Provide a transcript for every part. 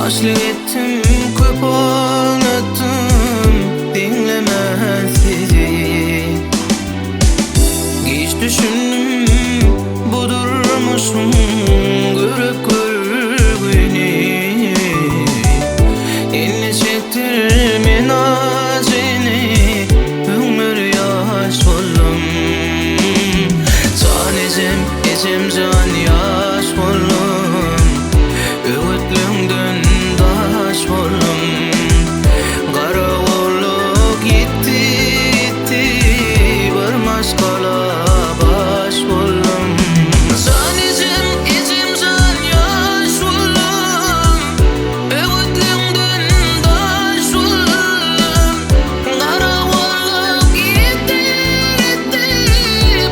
Ýaşlyk etdim köp aglatdym Diňlemän sizi. Giç düşündim bu durmuşyň Görüp görgüni. Indi çekdirmen ajyny Öňler ýaş boldum. Jan ejem, ejem jan ýaş boldum. Öwütleňden daş boldum. Garagolluk ýitdi, ýitdi, Bir maşgala baş boldum. Jan ejem, ejem jan ýaş boldum. Öwütleňden daş boldum. Garagolluk ýitdi, ýitdi,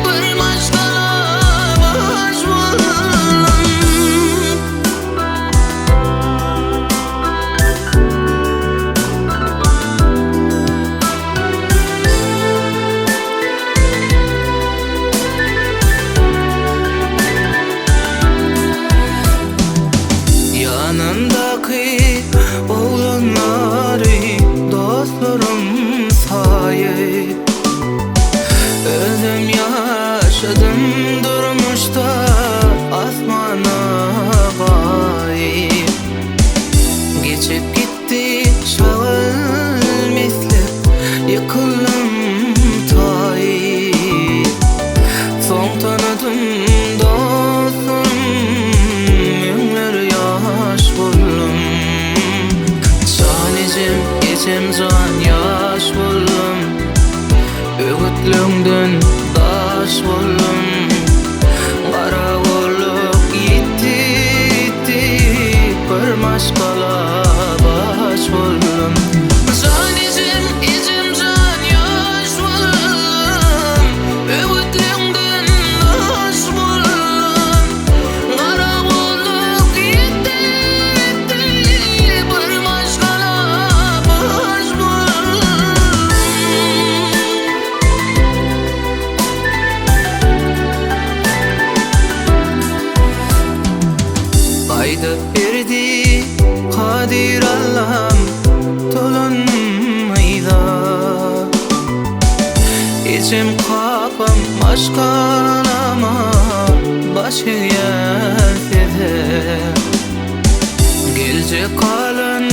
Bir maşgala baş boldum. Ýanyndaky oglanlary dostlarym saýyp, Özüm ýaşadym durmuşda asmana gaýyp. Geçip gitdi şagal misli ýykyldym taýyp. Soň tanadym dostum müňler ýaş boldum. Jan ejem, ejem jan ýaş boldum. Öwütleňden daş boldum. Garagolluk ýitdi, ýitdi, Bir maşgala baş boldum. Jan ejem, ejem jan ýaş boldum. Öwütleňden daş boldum. Garagolluk ýitdi, ýitdi, Bir maşgala baş boldum. Aýdyp berdi Kadyr Allam dolandym yza. Ejem kakam maşgalama baş egýän size. Geljek galan.